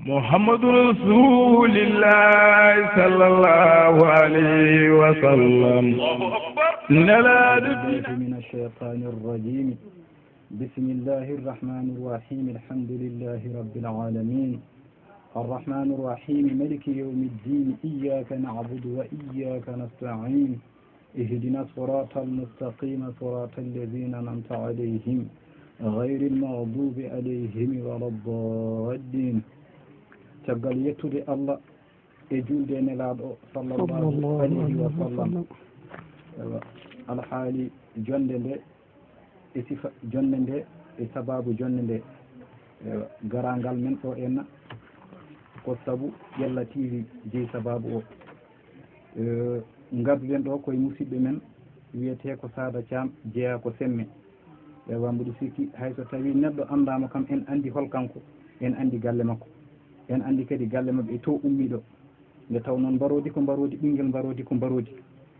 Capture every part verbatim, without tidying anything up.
محمد رسول الله صلى الله عليه وسلم. نلاد من الشيطان الرجيم. بسم الله الرحمن الرحيم. الحمد لله رب العالمين. الرحمن الرحيم. ملك يوم الدين. إياك نعبد وإياك نستعين. اهدنا الصراط المستقيم. صراط الذين أنعمت عليهم. غير المغضوب عليهم ولا الضالين. Caggal yettude Allah e julde e Nelaaɗo o, sallallahu alayhi wa sallam. Ewa, alhaali jonnde nde e sifa jonnde nde e sababu jonnde nde. Ewa, garaangal men ɗo enna ko sabu Ƴella T V jeyi sababu o. Eh, ngarduɗen ɗo koye musidɓe men wiyetee ko Saada Caam, jeyaa ko Semme. Ewa, mboɗo sikki hay so tawii neɗɗo anndaama kam, en anndi hol kanko, en anndi galle makko. En anndi kadi galle makko e to ummiiɗo. Nde taw noon mbaroodi ko mbaroodi, ɓinngel mbaroodi ko mbaroodi.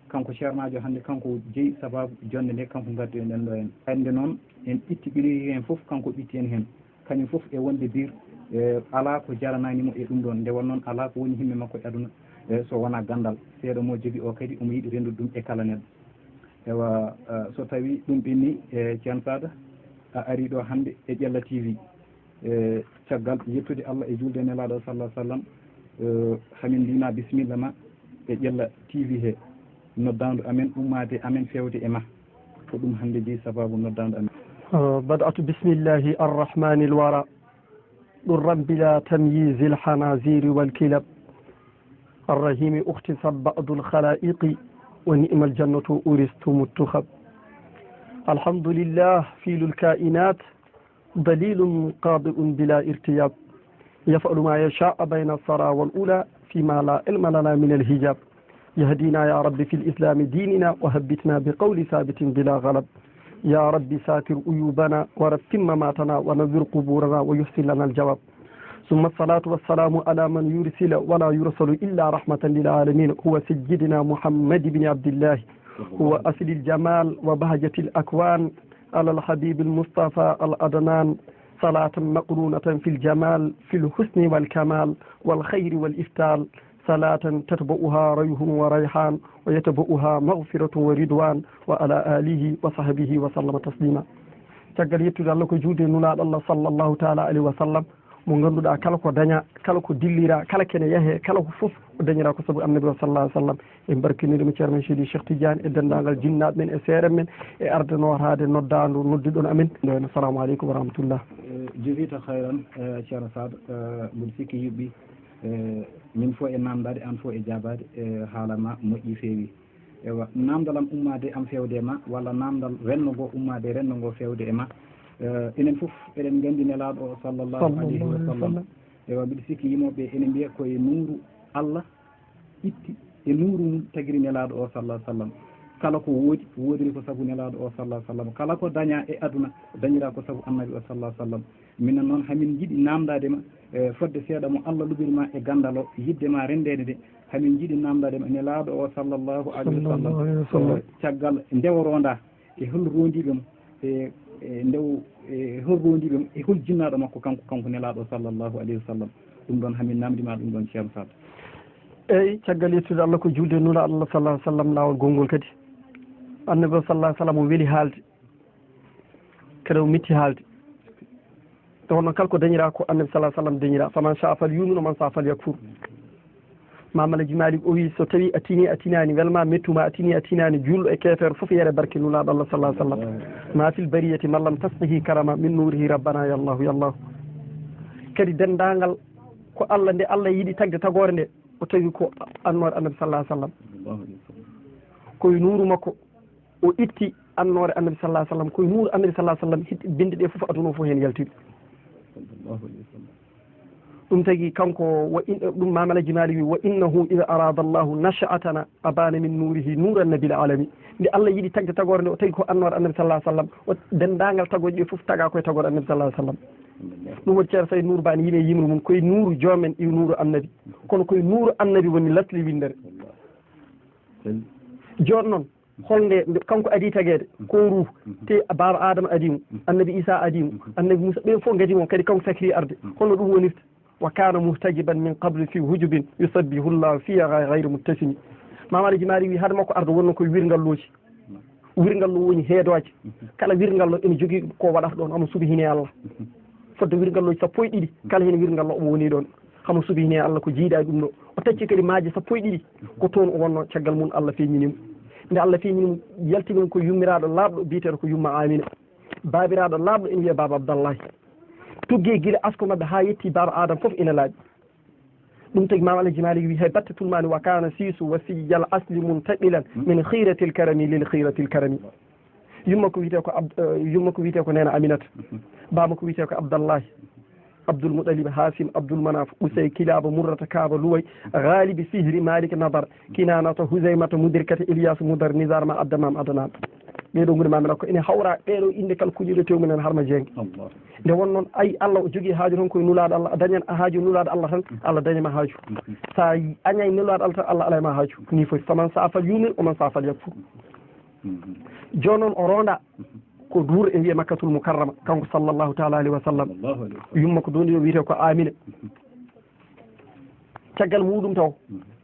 Kanko ceernaajo hannde, kanko jeyi sababu jonnde nde, kanko ngadduɗen ɗo en. Hannde noon en ƴetti ɓiloyi heen fof, kanko ƴetti en heen. Kañum fof e wonde biir, e alaa ko jaranaani mo e ɗum ɗoon. Nde won noon alaa ko woni himme makko e aduna, e so wonaa ganndal. Seeɗa mo jogii o kadi, omo yiɗi renndude ɗum e kala neɗɗo. Ewa, eh, so tawii ɗum ɓenni, e Ceerno Saada, a arii ɗo hannde e Ƴella T V. E caggal yettude Allah e julde Nelaaɗo sallallahu alaihi wasallam, eh, hamin mbima bisimilla ma e Ƴella T V he, noddaandu amen, ummaade amen, feewde e ma. Ko ɗum hannde jeyi sababu noddaandu amen. Eh, bad'atu bismillahi arrahmani alwara. Durran bila tamyizi alhanaziri walkilab. الرحيم اختصت بعض الخلائق ونعم الجنة أورثتم التخب. الحمد لله فيل الكائنات ضليل قاطع بلا ارتياب. يفعل ما يشاء بين الثرى والأولى فيما لا علم لنا من الحجاب. يهدينا يا رب في الإسلام ديننا وثبتنا بقول ثابت بلا غلب. يا رب ساتر عيوبنا ورتب مماتنا ونذر قبورنا ويحسن لنا الجواب. ثم الصلاة والسلام على من يرسل ولا يرسل إلا رحمة للعالمين، هو سيدنا محمد بن عبد الله، هو أصل الجمال وبهجة الأكوان، على الحبيب المصطفى العدنان، صلاة مقرونة في الجمال في الحسن والكمال والخير والإفتال، صلاة تتبعها روح وريحان ويتبعها مغفرة ورضوان، وعلى آله وصحبه وسلم تسليما. Caggal yettude Allah ko juulde nulaaɗo Allah sallallahu taala alayhi wa sallam, mo ngannduɗaa kala ko dañaa, kala ko dillira, kala kene yahee, kala ko fof o dañiraa ko sabu Annabi o sallallahu alayhi wa sallam. En mbarkinii ɗum e Ceerno men Seydi Cheikh Tidiane e denndaangal jinnaaɓe men e seeɗa men e arde nootaade noddaandu nodduɗon amen. Nde wayno, assalamu aleykum wa rahmatullah. Eh, jazita khayran, eh, Ceerno Saad, eh, mboɗo sikki yuɓɓi, eh, min fof e naamndaade, aan fof e jaabaade, eh, haala ma moƴƴi feewi. Ewa, naamndal am ummaade am feewde e ma, walla naamndal renndo ngo ummaade renndo ngo feewde e ma. Eh, enen fof eɗen nganndi Nelaaɗo o sallallahu alayhi wa sallam. Ewa, mbiɗa sikki yimooɓe ene mbiya ko e nuuru Allah itti, e nuuru mum tagiri Nelaaɗo o sallallahu alayhi wa sallam. Kala ko woodi, woodiri ko sabu Nelaaɗo o sallallahu alayhi wa sallam. Kala ko dañaa e aduna, dañiraa ko sabu Annabi o sallallahu alayhi wa sallam. Minen noon, hamin njiɗi naamndaade ma, eh, fodde seeɗa mo Allah luɓiri ma e ganndal o, yiɗde ma renndeede nde, hamin njiɗi naamndaade ma Nelaaɗo o sallallahu alayhi wa sallam. Sallallahu alayhi wa sallam. Eh, caggal nde o roondaa, e hol roondiiɓe mo, e, e nde o, e hol roondiiɓe mo, e hol jinnaaɗo makko kanko, kanko Nelaaɗo o sallallahu alayhi wa sallam. Ɗum ɗoon hamin naamndi ma ɗum ɗoon, Ceerno Saad. Eyi, caggal yettude Allah ko juulde nulaaɗo Allah sallallahu alayhi wa sallam, laawol gonngol kadi. Annabi o sallallahu alayhi wa sallam o weli haalde. Kadi o metti haalde. Nde wonno kala ko dañiraa ko Annabi sallallahu alayhi wa sallam dañiraa. Faman shaa falyu'min wa man shaa falyakfur. Maam Alhaji Malik o wi, so tawi a tini a tinaani, welma mettuma a tini a tinaani, juulɗo e keefeero fof yere barke nulaaɗo Allah sallallahu alayhi wa sallam. Ma fil bariyati man lam tasqihi karama min nuurihi rabbana ya Allahu ya Allahu. Kadi denndaangal ko Allah, nde Allah yiɗi tagde tagoore nde, o tawi ko annoore Annabi sallallahu alayhi wa sallam. Ko e nuuru makko o itti annoore Annabi sallallahu alayhi wa sallam, ko e nuuru Annabi sallallahu alayhi wa sallam hitti bindi ɗe fof, aduna o fof heen yaltiri. Ɗum tagi kanko, wa in, ɗum Maam Alhaji Malik wi, "Wa innahu idha arada Allahu nasha'atana abana min nurihi nuran nabil alami." Nde Allah yiɗi tagde tagoore nde, o tagi ko annoore Annabi sallallahu alayhi wa sallam, o denndaangal tagooje ɗe fof taga ko e tagoore Annabi sallallahu alayhi wa sallam. Ɗum waɗi Ceerno Sayd Nuur Ba ne yimi e yimre mum, koye nuuru joom en iwi nuuru Annabi. Kono koye nuuru Annabi woni lasli winndere. Jooni noon, holnde nde kanko adii tageede? Ko ruuhu. Te Baaba Aadama adii mo, Annabi Iisaa adii mo, Annabi Muusaa, ɓeen fof ngadii mo, kadi kanko sakiri arde. Holno ɗum wonirta? وكان محتجبا من قبل في حجب يسبح الله فيها غير مبتسم. Maam Alhaji Maalik wi hade makko arde wonno koye wirngalluuji. Wirngallo woni heedooje. Kala wirngallo ene jogii ko waɗata ɗoon, omo subhini Allah. Fodde wirngallo sappo e ɗiɗi, kala heen wirngallo omo woni ɗoon. Omo subhini Allah ko jiidaa e ɗum ɗo. O tacci kadi maaje sappo e ɗiɗi, ko toon o wonno, caggal mum Allah feeñini mo. Nde Allah feeñini mo, yaltini mo ko yummiraaɗo laaɓɗo biyeteeɗo ko yumma Aamina. Baabiraaɗo laaɓɗo ene wiyee Baaba Abdallahi. Tuggee gila asko maɓɓe haa yetti Baaba Aadama fof ina laaɓi. Ɗum tagi Maam Alhaji Maalik wi hay batte tulmaani wa kaana siisu wa sijjal asli muntaqilan min xiiratil karami lil xiiratil karami. Yumma ko wiyetee ko Ab-, eh, yumma ko wiyetee ko Neena Aminata. Baaba ko wiyetee ko Abdallahi. Abdul Muɗalib, Haasim, Abdul Manaf, Qusay, Kilaaba, Murrata, Kaaba, Luway, Gaalibi, Fihri, Maalik, Nadar, Kinaanata, Huzaymata, Mudirkata, Ilyaas, Mudar, Nizar, ma Adda, Maam Adnaan. Ɓee ɗoo ngoni Maam Makko ene hawra ɗee ɗoo innde kala kuñiiɗo tew mum en Harma Jeeng. Allah. Nde wonnoo ay Allah o jogii haaju tan koye Nulaaɗo Allah, a dañan a haaju Nulaaɗo Allah tan, Allah daña ma haaju. Mhm. So a añaay Nulaaɗo Allah tan, Allah alay ma haaju. Nii foti, faman sa'a falyu'min, wa man sa'a falyakfur. Mhm. Jooni noon o roonda ko duur e wiyee Makkatul Mukarrama, kanko sallallahu taala alayhi wa sallam. Sallallahu alayhi wa sallam. Yumma ko duunde o wiyetee ko Aamina. Mhm. Caggal muɗum taw,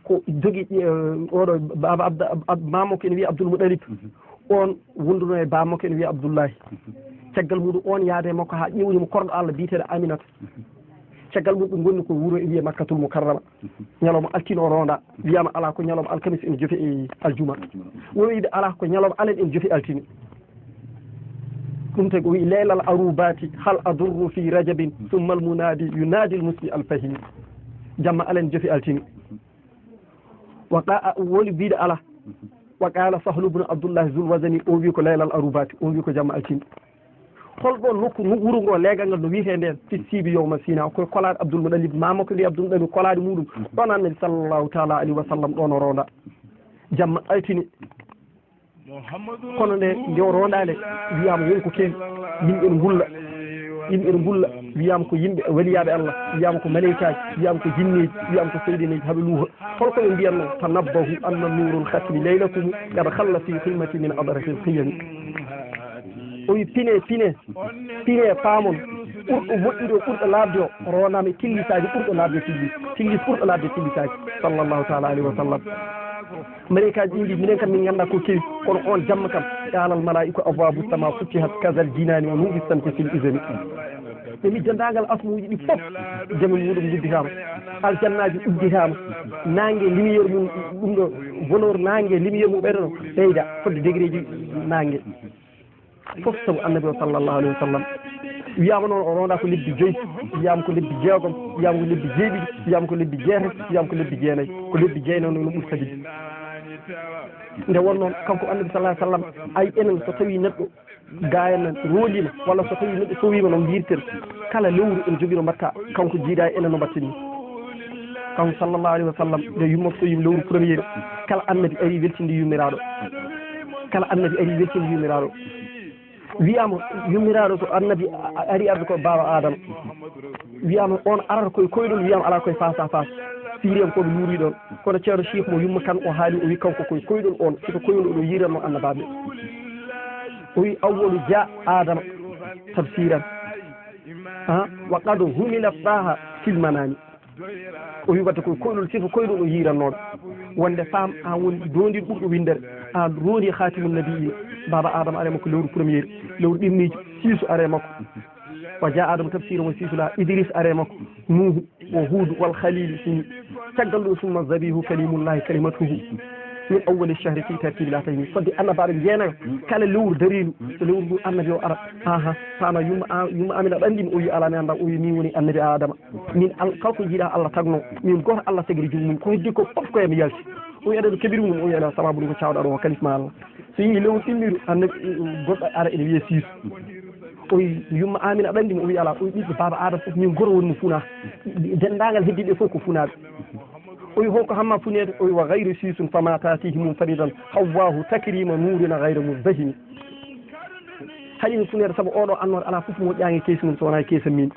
ko jogi, eh, oɗo baaba Abda-, Ab-, Ab-, maam makko ene wiyee Abdul Muɗalib. Mhm. On wonduno e baaba makko ene wiyee Abdullahi. Mhm. Caggal muɗum on yaade makko haa ƴeewni mo korɗo Allah biyeteeɗo Aminata. Mhm. Caggal muɗum ɓe ngoni ko wuro e wiyee Makkatul Mukarrama. Mhm. Ñalawma altine o roonda, wiyaama alaa ko ñalawma alkamis ene jofe e aljuma. Aljuma. Woni wiide alaa ko ñalawma alet ene jofe altine. Ɗum tagi o wi'i, "Laylal arubaati hal adurru fi rajabin, summal munaadi yunaadi al musni al fahimi." Jamma alen jofi altine. Wa qa-, woni biiɗo ala. Wa qaala Sahlu bnu Abdullahi Zul Wazani, o wi ko laylal arubaati, o wi ko jamma altine. Hol ɗon nokku, no wuro ngo leegal ngal no wiyetee ndeen? Fi siibi yawma Sina, ko kolaade Abdul Muɗalib, maama ko ndi Abdul Muɗalib, kolaade muɗum. Ɗon Annabi sallallahu taala alayhi wa sallam ɗon o ronda. Jamma altine. Kono nde, nde o rondaande, wiyaama won ko kewi, yimɓe ene ngulla, yimɓe ene ngulla, wiyaama ko yimɓe waliyaaɓe Allah, wiyaama ko maleykaaji, wiyaama ko jinneeji, wiyaama ko seyɗaneeji, haa ɓe luuha. Holko ɓe mbiyatnoo? "Tanabbahu anna nuurul khatmi laylakum qad khalla fi qimmatin min adratil qiyami." O wi, "Pine, pine, pine, paamon, ɓurɗo moƴƴude o, ɓurɗo laaɓde o, o rondaama e tillisaaji, ɓurɗo laaɓde tillis, tillis ɓurɗo laaɓde tillisaaji." Sallallahu taala alayhi wa sallam. Maleykaaji ɗi mbi, "Minen kam min nganndaa ko kewi, kono on jamma kam, qaalal malaa'iku abwaabu sama futtihat kazal jinaani wa nuuri samti fil izami." Ɓe mbi, "Denndaangal asmuuji ɗi fof, jami muɗum udditaama, aljannaaji udditaama, naange lumière mum, ɗum ɗo bonheur naange lumière mum ɓeyda no ɓeyda fodde degré ji naange." Fof sabu Annabi o sallallahu alayhi wa sallam. Wiyaama noon o ronda ko lebbi joyi, wiyaama ko lebbi jeegom, wiyaama ko lebbi jeeɗiɗi, wiyaama ko lebbi jeetati, wiyaama ko lebbi jeenayi. Ko lebbi jeenayi noon no ɓuri saɗude. Nde wonnoo kanko Annabi sallallahu alayhi wa sallam, ay enen so tawii neɗɗo gaayana roondiima, walla so tawii neɗɗo sowiima no mbiyirten, kala lewru ene jogii no mbatta, kanko jiidaa enen no mbatten ni. Kanko sallallahu alayhi wa sallam, nde yumma so yim lewru premier, kala Annabi ari weltinde yummiraaɗo. Kala Annabi ari weltinde yummiraaɗo. Wiyaama yummiraaɗo ko Annabi a-, a-, ari arde ko baaba Aadama. Wiyaama on arata koye koyɗol, wiyaama alaa koye face à face. Siriyankooɓe luurii ɗoon. Kono Ceerno Cheikh mo yumma kan o haali, o wi kanko koye koyɗol on, siko koyɗol o yiiranno annabaaɓe. O wi, "Awwalu jaa Aadama tafsiran. Ha, wa qad humila Taaha fil manaami." O wi wadde koye koyɗol, sifo koyɗol o yiirannooɗo. Wonde faam, aan woni doondiiɗo ɓurɗo winndere, aan roondii Khaatimun Nabiyyiina. Baaba Aadama are makko lewru premier, lewru ɗimmiijo, siisu are makko. Wa jaa Aadama tafsiran wa siisula, Idris are makko, Nuuhu, wa Huudu, wal Khaliili sini. Caggal ɗum, summa zabiihu kalimullaahi kalimatuhu. Min awwali shahri fi tartiibi laa tahimi. Fodde annabaaɓe jeenayo, kala lewru dariindu, so lewru ndu annabi o ara. Aha, faama yumma, a-, yumma Aamina aɗa anndi mi? O wi, "Alaa, mi anndaa." O wi, "Min woni annabi Aadama. Min al-, kala ko njiiɗaa Allah tagnoo. Min gooto Allah tagiri junngo mum. Ko heddi ko fof ko e am yalti." O wi, "Aɗa anndi ko keɓiri mum?" O wi, "Alaa, sababu ɗum ko caawɗaa ɗo o kalif ma Allah." So yii lewru ɗimmiiru, annabi, goɗɗo ara ene wiyee Siisu. O wi, "Yumma Aamina aɗa anndi mi?" O wi, "Alaa." O wi, "Ɓiɓɓe baaba Aadama fof, min gooto woni mo funaa. Denndaangal heddiiɓe fof ko funaaɓe." O wi, "Holko hamma funeede?" O wi, "Wa gayru Siisun fama taatihi munfaridan, hawwaahu takrima nuurina gayra muzdahimi." Haɗi mi funeede sabu oɗo annoore alaa fof moƴƴaange keesi mum so wonaa keesam miin.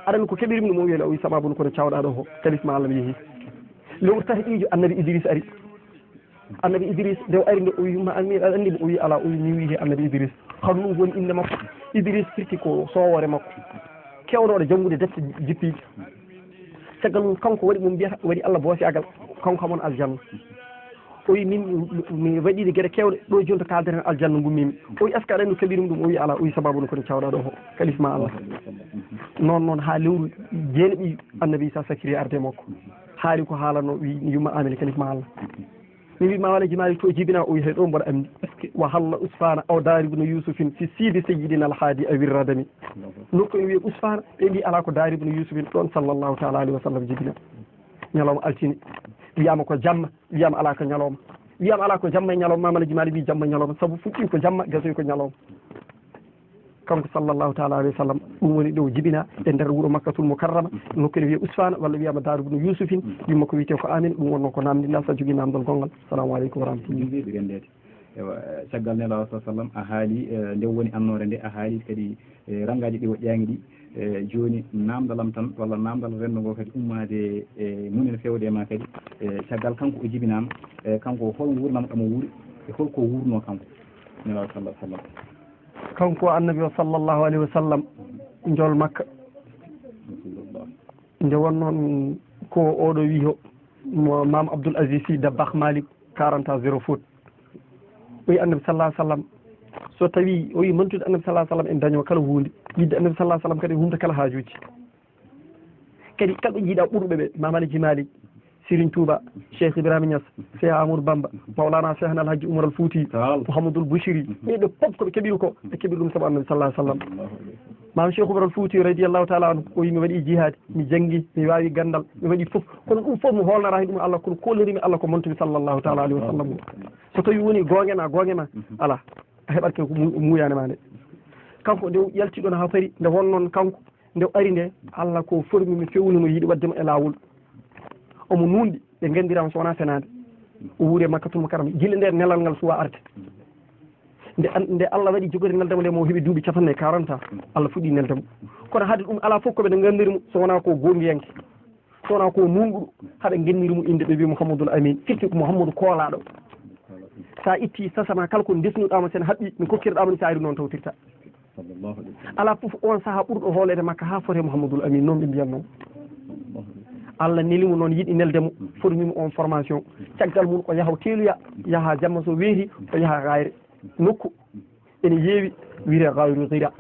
Aɗa anndi ko keɓiri mi ɗum? O wi, "Alaa." O wi, "Sababu ko no caawɗaa ɗo ko, kalif ma Allah mi yehii." Lewru tati ɗiijo annabi Idris ari. Annabi Idris, nde o ari nde, o wi, "Yumma Aamina aɗa anndi mi?" O wi, "Alaa." O wi, "Min wiyetee annabi Idris." Hanndu woni innde makko. Idris firti ko soowoore makko. Keewɗo waɗa janngude defte jippiiɗe. Caggal mum, kanko waɗi mo mbiyata, waɗi Allah boosiyaagal, kanko kam on aljanna. O wi, "Min, mi, mi waɗiiɗe geɗe keewɗe, ɗo jooni to kaaldaten aljanna ngummiimi." O wi, "Est-ce que aɗa anndi ko kaɓirum ɗum?" O wi, "Alaa." O wi, "Sabaabu no ko ɗum cawɗaa ɗo ko, kalif ma Allah." Noon, noon, haa lewru jeenaɓi Annabi Isa Sakiri arde makko. Haali ko haalanoo, wi, "Yumma Amina, kalif ma Allah." Mi wi, "Ma wala jimaali to jibina?" O wi, "Hay ɗo mboɗo anndi." Wa halla usfana aw daribnu Yusufin fi sidi sayyidina alhaadi awir radami. Nokku en wiye usfana, ɓe mbi alaa ko daribnu Yusufin ɗoon, sallallahu taala alayhi wa sallam, jibina. Ñalawma altine, wiyama ko jamma, wiyama alaa ko ñalawma. Wiyama alaa ko jamma e ñalawma, Mama Alhaji Malick wi jamma e ñalawma, sabu fuɗɗi ko jamma, gasoy ko ñalawma. Kanko, sallallahu taala alayhi wa sallam, ɗum woni ɗo jibina e nder wuro Makkatul Mukarrama, nokku ene wiye Usfana, walla wiyama Daaru Ibnu Yusufin, yumma ko wiyete ko Amina, ɗum wonno ko namdinɗa, sa jogii namdal gongal. Salamu aleykum wa rahmatullah. Ɗum ɓe rendeede. Ewa, eh, caggal Nelaaɗo sa sallam, a haali, eh, nde woni annoore nde, a haali kadi, eh, rangaaji ɗi woƴƴaangi ɗi. Eh, jooni namdalam tan, walla namdal renndo ngo kadi ummaade e munen fewde e ma kadi. Eh, caggal kanko o jibinaama, eh, kanko hol nguurndam ɗam o wuuri, e holko wuurnoo kanko, Nelaaɗo sallallahu alaihi wasallam? Kanko Annabi o sallallahu alaihi wasallam, njool Makka. Rasulullah. Nde wonnoon ko oɗo wiyo mo Maam Abdul Aziz Sy Dabakh Malik, quarante à zéro faute. O wi Annabi sallallahu alaihi wasallam, so tawi o wi mantude Annabi sallallahu alaihi wasallam en daño kala huunde, yidde Annabi sallallahu alaihi wasallam kadi humta kala haajuuji. Kadi kala ɓe jiiɗa ɓurɓe ɓe, Maam Alhaji Malik, Serigne Touba, Cheikh Ibrahima Niass, Cheikh Amadou Bamba, Maulana Cheikh Al Hadji Oumar Al Fouti, Tall. Mouhamadoul Bouchiri, ɓe ɓe fof ko ɓe keɓiri ko, ɓe keɓiri ɗum sabu Annabi sallallahu alaihi wasallam. Maam Cheikh Oumar Al Fouti radiyallahu taala anhu, o wi mi waɗi jihaadi, mi janngi, mi waawi ganndal, mi waɗi fof. Kono ɗum fof mi hoolnara heen ɗum Allah, kono koolnirimi Allah ko montumi sallallahu taala alayhi wa sallam. So tawi woni goonga ma, goonga ma, alaa, a heɓat ko mu-, muuyaani ma nde. Kanko nde yalti ɗoon haa fari, nde wonnoon kanko, nde o ari nde, Allah ko formi mo, fewni mo, yiɗi waɗde mo e laawol. Omo nuunɗi, ɓe nganndiraa mo so wonaa fenaande. O wuuri e Makkatul Mukarrama. Gila ndeen nelal ngal suwaa arde. Nde an-, nde Allah waɗi jogori neldemo nde, mo heɓi duuɓi cappanɗe nayi, quarante ans, Allah fuɗɗi neldemo. Kono hade ɗum alaa fof ko ɓe nganndiri mo, so wonaa ko goongiyanke, so wonaa ko nuunɗuɗo, haɓe ngenniri mo innde, ɓe mbi Mouhamadoul Amine, firti ko Mouhamadou koolaaɗo. Sa itti sasama kala ko ndesnuɗaa mo, sen haɓɓi, min kokkirɗaa mo ni, sa ari noon tawtirta. Sallallahu alaihi wasallam. Alaa fof on sahaa ɓurɗo hooleede Makka haa foti e Mouhamadoul Amine, noon ɓe mbiyatnoo. Sallallahu alaihi wasallam. Allah neli mo noon, yiɗi nelde mo, formi mo on formation. Caggal mum o yaha o teeloya, yaha jamma so weeti, o yaha Gayre. Nokku ene heewi wiyetee Gayru Hira.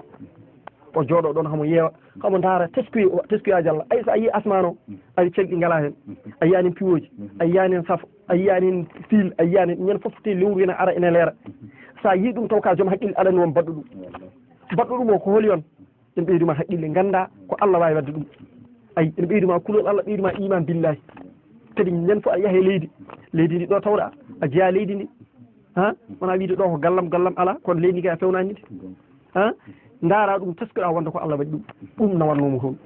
O jooɗo ɗoon, hamo yeewa, hamo ndaara teskuye, o, teskuyaaji Allah. Ay, so a yii asmaan o, ay, celɗi ngalaa heen. A yiyaani heen piwooji, a yiyaani heen safo, a yiyaani heen fiil, a yiyaani heen, ñande fof te lewru ene ara ene leera. So a yii ɗum, taw ka joom haqqille, aɗa anndi won baɗɗo ɗum. Baɗɗo ɗum o ko holi on? Ene ɓeydi ma haqqille, ngannda ko Allah waawi waɗde ɗum. Ay, ene ɓeydi ma kulol Allah, ɓeydi ma iman billahi. Kadi ñande fof a yaha e leydi, leydi ndi ɗo tawɗa, a jeyaa leydi ndi. Ha? Wona wiide ɗo ko gallam, gallam alaa, kono leydi ndi kay a fewnaani ndi. Ha? Ndaara ɗum, teskoɗa wonde ko Allah waɗi ɗum. Ɗum nawatnoo mo toon.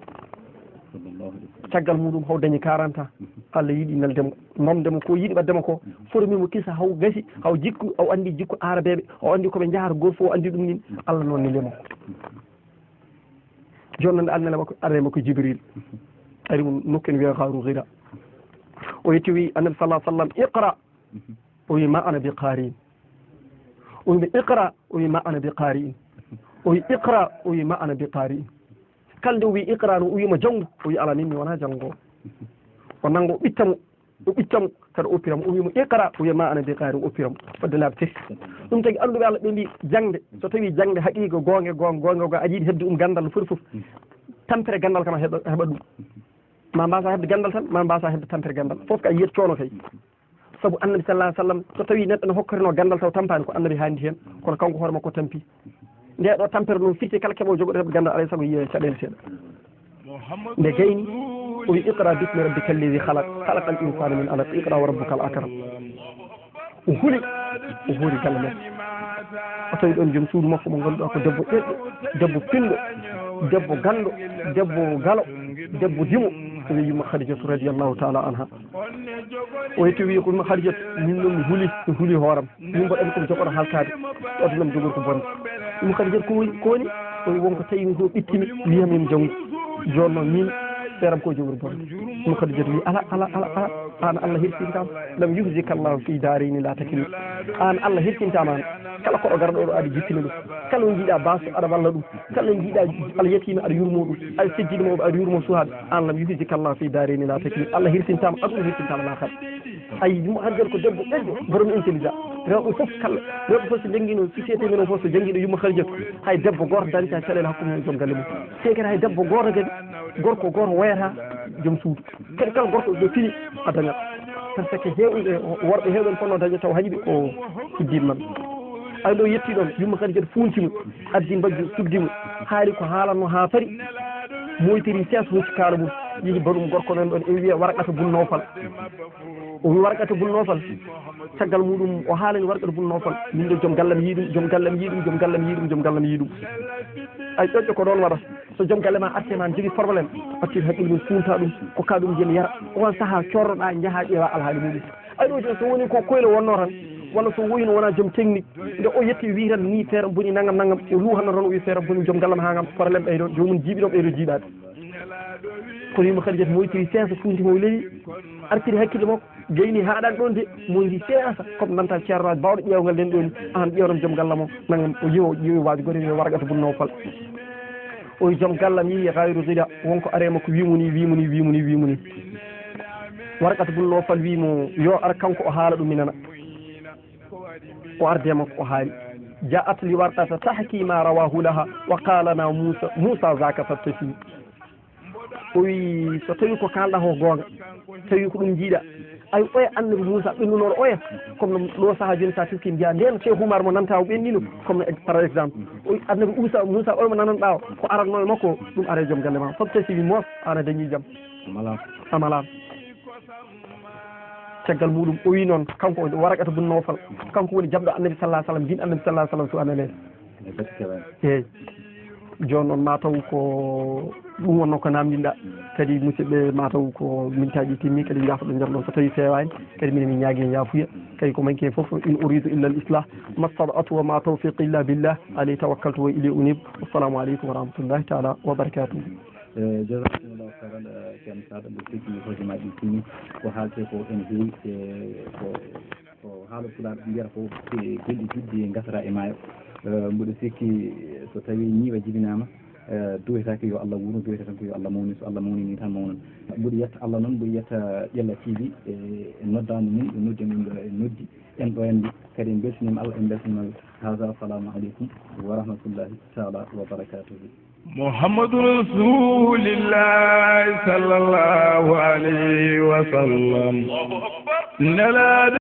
Caggal muɗum, haw dañi quarante ans. Allah yiɗi nelde mo, nomde mo ko yiɗi waɗde mo ko. Formi mo kisa, haw gasi, haw jikku, haw anndi jikku Aarabeeɓe, haw anndi ko ɓe njahata, gooto fof o anndi ɗum nin. Allah noon neli mo. Jooni noon, Allah nela makko, arde makko Jibril. Ari mo nokku ene wiyee Gaaru Hira. O yetti, wi Annabi sallallahu alaihi wasallam, "Iqra." O wi, "Ma ana bi qari'in." O wi, "Iqra." O wi, "Ma ana bi qari'in." O wi, "Iqra." O wi, "Ma ana bi qari'in." Kala nde o wi, "Iqra," no o wi mo, "Janngu." O wi, "Alaa, min mi wonaa janngoowo." O nannga, o ɓitta mo, o ɓitta mo, kadi o oppira mo. O wi mo, "Iqra." O wi, "Ma ana bi qari." O oppira mo. Fodde laabi tati. Ɗum tagi annduɓe Allah ɓe mbi, jaŋde, so tawi jaŋde haqiiqa, goonga, goonga, goonga, goonga, aɗa yiɗi heɓde ɗum ganndal no foti fof, tampere ganndal kam a heɓa, heɓa ɗum. Ma mbasa heɓde ganndal tan, ma mbasa heɓde tampere ganndal. Fof ka yiyat coono kay. Sabu Annabi sallallahu alaihi wasallam, so tawi neɗɗo ne hokkorino ganndal taw tampaani, ko Annabi haandi heen, kono kanko hoore makko tampi. Nde ɗo tampere noon firti kala keɓo jogoɗo heɓde ganndal, alay sago yiya caɗeele seeɗa. Nde gayni, o wi, "Iqra bismi rabbika allazi khalaq, khalaqal insana min alaq, iqra wa rabbuka al akram." O huli, o hoori galle makko. O tawi ɗoon joom suudu makko mo ngannduɗaa ko debbo ƴeɗɗo, debbo pinɗo, debbo ganndo, debbo galo, debbo dimo, o wiyi yumma Khadijatu radiyallahu taala anha. O yetti, o wiyi ko yumma Khadijatu, min noon mi huli, mi huli hooram. Min mboɗo ko mi jogoɗo halkaade, o aduna mi jogori ko bonde. Yumma Khadijatu ko woni, ko woni? O wi wonko tawi mi ko ɓittimi, wiyam mi janngu. Jooni noon min Feeram ko jowri bon. Ɗum kadi jati wi ala, ala, ala, ala. An Allah hirsintaama. Lam yuhzika Allahu fi daarayni la takil. An Allah hirsintaama an. Kala koɗo garɗo ɗo aɗa jippina ɗum. Kala njiɗa baso aɗa walla ɗum. Kala njiɗa al yatiima aɗa yurmo ɗum. Aɗa seddina mawɓe aɗa yurmo suhaaɓe. An lam yuhzika Allahu fi daarayni la takil. Allah hirsintaama aduna hirsintaama laakhara. Ay, mo hannde ko debbo ɓeɗɗo, borom intelligent. Rewɓe fof kala, rewɓe fof so njanngiino société men o fof so janngiiɗo yumma Khadijatu. Hay debbo gooto dañta caɗeele hakkunde mum e joom galle mum. Te kadi hay debbo gooto kadi, gorko gooto woyata joom suudu. Kadi kala gorko ɗo fini a dañat. Par ce que heewɓe, worɓe heewɓe en kono dañat taw hañi ɓe ko fuddii maɓɓe. Ay ɗo yetti ɗon, yumma Khadijatu fuunti mo, addi mbaggu, suddi mo, haali ko haalanno haa fari, moytiri sees hocci kaala mum, yehi baɗum gorko nan ɗon, e wiya Warqata bun Nawfal. O wi Warqata bun Nawfal, caggal muɗum o haalani Warqata bun Nawfal, min de joom gallam yii ɗum, joom gallam yii ɗum, joom gallam yii ɗum, joom gallam yii ɗum. Ay ƴoƴƴo ko ɗon waɗata, so joom galle ma arti ma jogi problème, accir hakkille mum funta ɗum, kokka ɗum ndiyam yara, on saha corroɗa, njaha ƴeewa alhaali muɗum. Ay ɗo so woni ko koyle wonno tan, walla so woyino wona joom technique, nde o yetti wi tan ni feere boni nangam nangam, o luhanno tan o wi feere boni joom gallam ha ngam problème ɓeydo, joomum jiiɓi ɗon ɓeydo jiiɓaade. Kono yumma Khadijata moytiri seesa funti mo lewi, artiri hakkille makko, gayni haɗan ɗon de, mo ndi seesa, comme nanta ceerno bawɗo ƴeewgal nden ɗoni, an ƴeewam joom gallam o, nangam o yiwo, ƴeewi waaji goto wi Warqata bun Nawfal. O wi joom gallam yi gayru gida, wonko are makko wimo ni, wimo ni, wimo ni, wimo ni. Warqata bun Nawfal wi mo yo ar kanko o haala ɗum mi nana. O arde makko o haali. Ja'at li Warqata tahki ma rawahu laha wa qala na Musa, Musa zaka fabtasi. O wi so tawi ko kalɗa ko goonga, tawi ko ɗum jiiɗa. Ay oya annabi Musa ɓennunoɗo oya. Comme no ɗo saha joni sa teski mbiya nden Cheikh Oumar mo nanta o ɓennino. Comme no ex-, par exemple. O wi annabi Musa, Musa oya mo nanan ɓaawo. Ko aranno e makko ɗum are joom galle ma. Fabtasi wi moos ana dañi jam. Amala. Amala. Caggal muɗum o wi noon kanko o Waraqata bun Nawfal. Kanko woni jaɓɗo annabi sallallahu alaihi wasallam, bin annabi sallallahu alaihi wasallam to ananede. Eyi. Jooni noon ma taw ko ɗum wonno ko namdinɗa. Kadi musidɓe ma taw ko mintaji timmi kadi jaafoɗo nder ɗon so tawi feewani. Kadi minen min ñaagi en yaafuya. Kadi ko manki en fof in uridu illa al islah. Mastata'tu wa ma tawfiqi illa billah. Alayhi tawakkaltu wa ilayhi unib. Wassalamu aleykum wa rahmatullahi taala wa barakatuh. Eh, jazakumullahu khairan, eh, Ceerno Saada, mboɗo sikki hojomaaji ɗi timmi. Ko haalte ko ene heewi, eh, ko, ko haala Pulaar mbiyata ko, eh, belɗi juɗɗi ngasata e maayo. Eh, mboɗo sikki, eh, so tawi ñiiwa jibinaama, eh, duwetaake yo Allah wuurnu, duweta tan ko yo Allah mawnin, so Allah mawnini tan mawnan. Mboɗo yetta Allah noon, mboɗo yetta Ƴella T V, eh, e noddaandu mum, ɓe noddi min ɗo, e noddi en ɗo en ndi. Kadi en mbeltiniima Allah, en mbeltiniima Allah. Haza, assalamu aleykum wa rahmatullahi taala wa barakatuhu. محمد رسول الله صلى الله عليه وسلم. Nelaaɗo